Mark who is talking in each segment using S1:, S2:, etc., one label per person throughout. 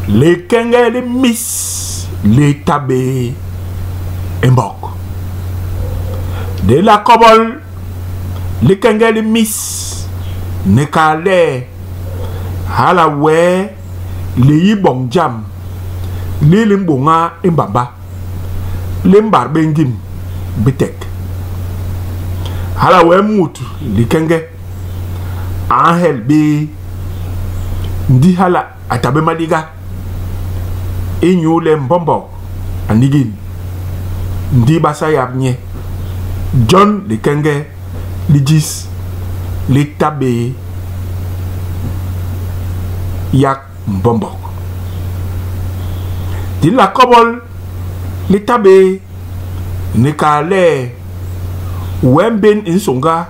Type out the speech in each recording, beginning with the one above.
S1: Likeñge li mis li ta bé i mbok. Di nla kobol likeñge li mis ni kal le hala wee li yi boñ jam li li mbôña i mbamba, li mbat bé ngim bitek. Hala wee mut likeñge a nhel bé, ndi hala a ta bé maliga inyule mbombog a nigil, ndi ba sayap nye. Jon likeñge li jis li ta bé yak mbombog. Di nla kobol li ta bé ni kal le wee mbén i nsôñga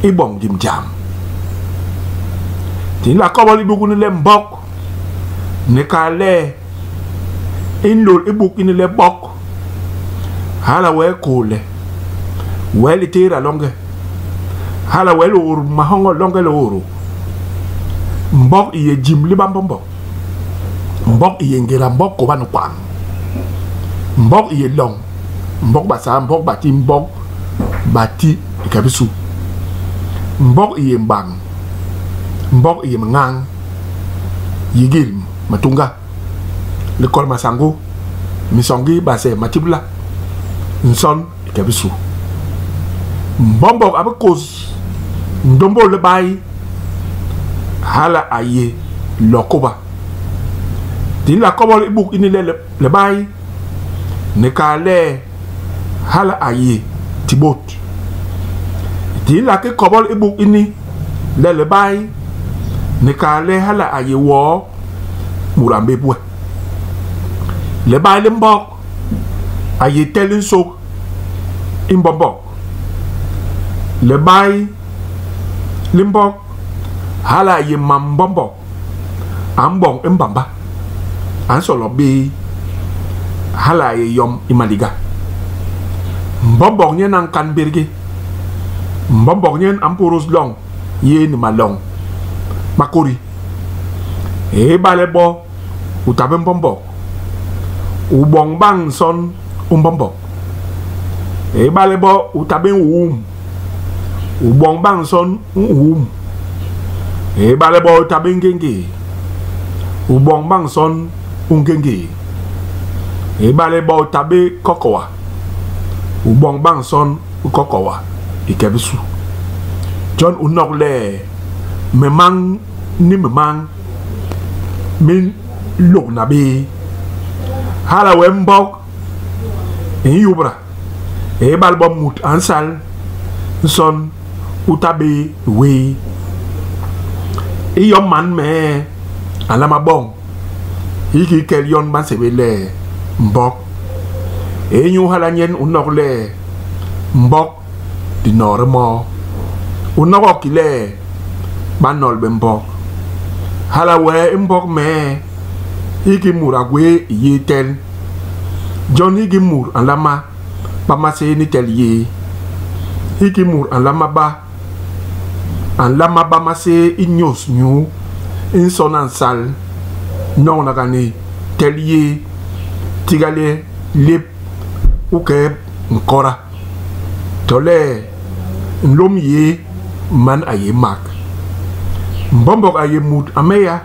S1: i boñ ngim jam. Di nla kobol i buk ini le mbok ni kal le i nlôl i buk ini le bok, hala wee kôle, wee litééda loñge, hala wee liôr mahoñol loñge liôrôk. Mbok i yé jimb li bambombok. Mbok i yé ngéda mbok kôba ni kwañ. Mbok i yé loñ, mbok Basaa, mbok Bati, mbok Bati i ke bisu. Mbok i yé mbañ, mbok i yé miñañ, yigil, matunga, likol masangô, minsongi, base, matibla, nson i ke bisu. Mbombok a bi kôs ndômbôl libai, hala a yé lôk kôba. Di nla kobol i buk ini le libai ni kal le hala a yé ti bôt. Di nla ki kobol i buk ini le libai ni kal le hala a yé woo mut a mbép we. Libai li mbok a yé tel i nsôk i mbombok. Libai li mbok hala a yé mam mbombok a mboñ i mbamba, a nsolop bé, hala a yé yom i maliga. Mbombok nyen a nkan mbérge, mbombok nyen a mpôdôs loñ yé ni maloñ ma kôdi. Ibale bo u ta bé mbombok, u boñ bañ nson u mbombok. Ibale bo u ta bé nhuum, u boñ bañ nson u nhuum. Ibale bo u ta bé ngéngé, u boñ bañ nson u ngéngé. Ibale bo u ta bé kôkôa, u boñ bañ nson u kôkôa i ke bisu. Jon u nok le mimañ ni mimañ mi nlôgna bé. Hala wee mbok i nyubda ibale bo mut a nsal nson u ta bé wéé. I yom man mee a nlama boñ hiki kel yon ba nsébél le mbok. Inyu hala nyen u nok le mbok di noode moo. U nogok ki le ba nol bé mbok. Hala wee i mbok mee hiki mut a gwéé i yé tel. Jon hiki mut a nlama ba maséé ni tel yéé. Hiki mut a nlama ba a nlama ba maséé i nyôs nyuu i nson a nsal noñnaga ni tel yéé tiga le lép u kee nkoda. Tole nlôm yé man a yé mak. Mbombok a yé mut a meya,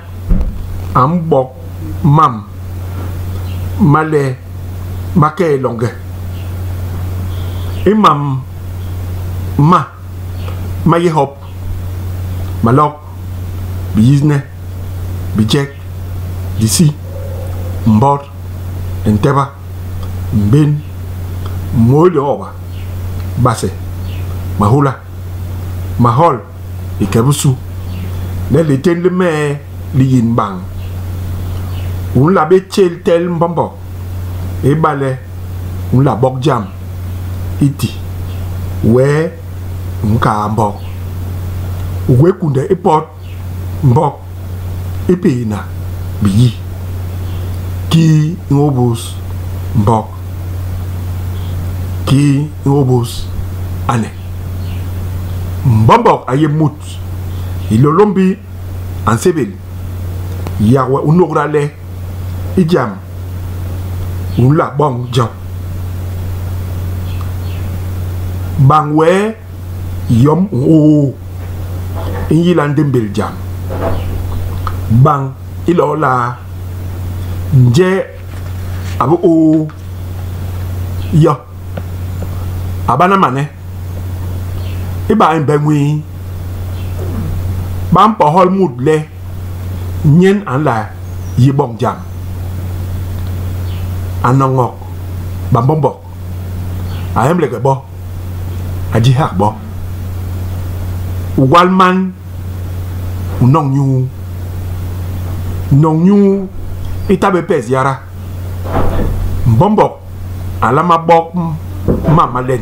S1: a mbok mam ma le ma kee loñge. I mam ma, ma yé hop, malok, biyisne, bijek, disi, mbot, nteba. mbén, môô liôba, base, mahôla, mahol i ke bisu, le litén li mee li yin bañ. U nla bé tjél tel mbombog ibale u nla bok jam i ti, wee u nkaa mbog. U gwé kunde i pot mbog i pééna biyi. Kii i nhôbôs mbog? Kii i nhôbôs ane? Mbombog a yé mut Hilôlômbi a nsébél, yak we u nôgda le. I jam u nla boñ jo. Bañ wee yom u ôô i nyila ndémbél jam. Bañ iloo laa njee a bi ôô yo a bana mane iba i mbe nwii ba mpohol mut le nyen a nla yi boñ jam a noñok bambombok a hémlege bo a jihak bo u gwal man u noñ nyuu noñ nyuu i ta bé pes yada mbombok a nlama bok mam ma len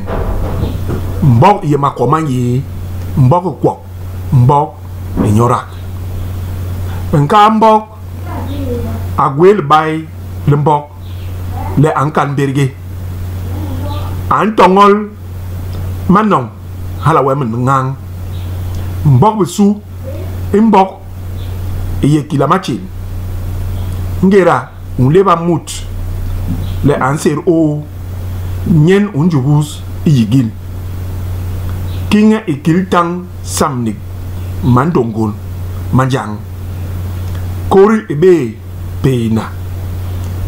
S1: mbok i yé makwo ma ngii mbok i kwok mbok i nyorak nkaa mbok a gwé libay li mbok le a nkal mbérge a ntoñol manoñ hala wee mingañ mbok bisu i mbok i yé kila matjél ngéda u nléba mut le a nséd ôô nyen u njubus i yigil kiñe i kil tañ samnik mandôngôl ma njañ kôri i bé pééna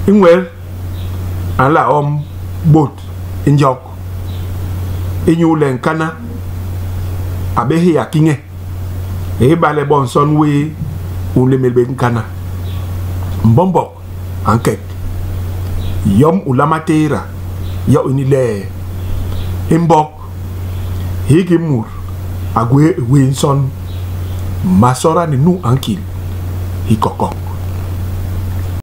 S1: i nwel a nla om bôt i njok inyu le nkana a bé héya kiñe ibale bo nson wé u nlémél bé nkana mbombok a nkek yom u lama tééda yo ini le i mbok hiki mut a gwé wé nson masora ni nu a nkil hikokok.